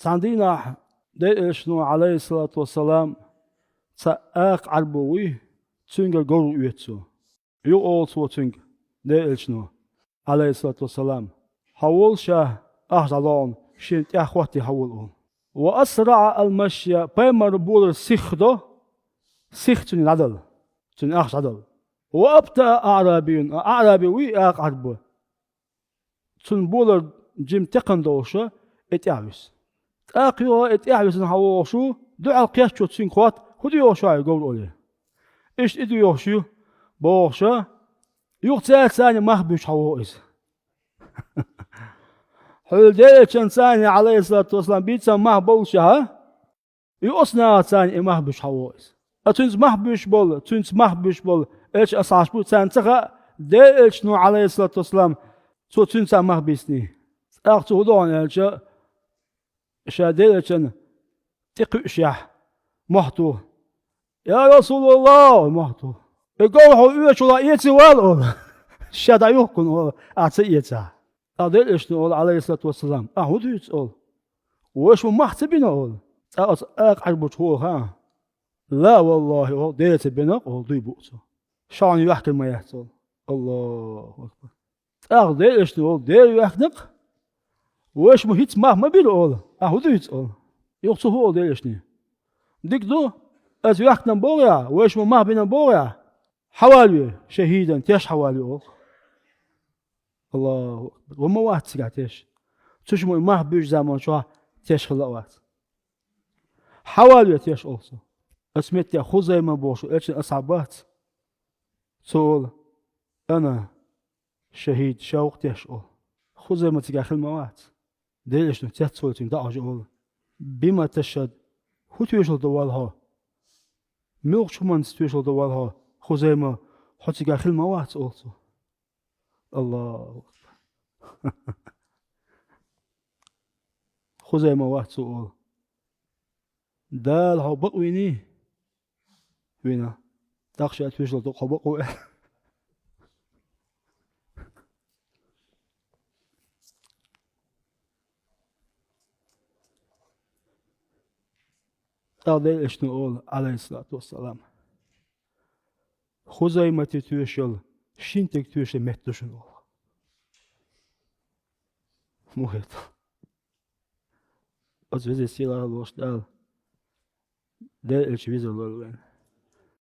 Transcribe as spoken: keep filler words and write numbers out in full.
Цхьана дийнахь Делан Элчано, Ӏалайхиссалату вассалам, цхьа акха Ӏарбо вуй, цуьнгара говр оьцу цо. Юха олу цо цуьнга, Делан Элчано, Ӏалайхиссалату вассалам: «Хьо волу ша, ахча дӀадогӀу, шена тӀаьхьа хӀоттий хьо волу», – олу. «Ва асраӀа ал-машйа», пайхамар болар сих до, сих цуьнан дӀадала, цуьнан ахча дӀадала. «Ва абтаӀа аӀрабийюн», аӀраби вуй, акха Ӏарбо. Цуьнан болар жима текхна долуша, и тӀаьхьа вуьсу. ТӀаккха юха и тӀаьхьа висина хьан вогӀуш ву, дуьхьал кхеччо цуьнга хӀотта: «ХӀун доьхуш ю хьо, говр?» – олий. Иштта и доьхуш ю, бохуша, юха цаьрца цхьаьна мах буьйш хьан вогӀу иза. Хьуьлла Делан Элчанца цхьаьна, Ӏалайхиссалату вассалам, бийца мах боллушехь, и оцу нахаца цхьаьна и мах буьйш хьан вогӀу иза. Ткъа цуьнца мах буьйш болу, цуьнца мах буьйш болу Элчан асхьабаш бу, царна ца хаьа, Делан Элчано, Ӏалайхиссалату вассалам, цо цуьнца мах бийцний. ТӀаккха цо хӀун дохьу аьлча, ша Делан Элчанна тӀекхуьушехь, мохь туху: «Я Расулаллах», – олу мохь туху. «И говр хьо оьцуш валахь, эций вала», – олу. Ша дӀаюхкуна олу, ахь ца эцахь. ТӀаккха Делан Элчано олу, Ӏалайхиссалату вассалам: «Ахь хӀун дуьйцу?» – олу. «Вешан мах ца бина?» – олу. ТӀаккха оцу акха Ӏарбочо хӀун аьлла хаьа? «Ла валлахӀи», – олу, «Дела ца бина», – олу, дуй бу цо. Ша хьуна йоьхкина ма яц, олу. Аллаху акбар. ТӀаккха Делан Элчано олу: «Дела йоьхкина-кх, вешан ма хӀинца мах ма бира», – олу. «Ахь хӀун дуьйцу?» – олу. Юха цо хӀун олу Делан Элчане? «Дика ду, аса йоьхкина боху ахь, вешан ма мах бина боху ахь, хьавалаве, шахӀидан, теш хьавалаве», – олу. Аллаху акбар. Ва ма вац цигахь теш. Цу шимма мах буьйш заман чохь теш хилла а вац. «Хьавалаве теш», – олу цо. Оцу метте Хузайма бохуш Элчан асхьаб бац. Цо олу: «Ана шахӀид, ша ву-кх теш», – олу. Хузайма цигахь хилла ма вац. Делан Элчано цецваьлла цуьнга дӀа а хьожуш олу: «Бима ташхӀад, хӀун тоьшалла дан воллу хьо? Муьлхачу хӀуманца тоьшалла дан воллу хьо, Хузайма, хьо цигахь хилла ма вац?» – олу цо. Аллаху акбар. Хузайма вац цо олу: «Дала хьо бакъвиний?» Вина. ТӀаккха ша тоьшалла дан хьо бакъ ву аьлла. ТӀаккха Делан Элчано олу, Ӏалайхиссалату вассалам: «Хузаймате тоьшалла шина стеган тоьшалла метта ду шуна», – олу. Муха хета? Оцу везачу сийлахь волчу Дала Делан Элчан везар лойла вайна.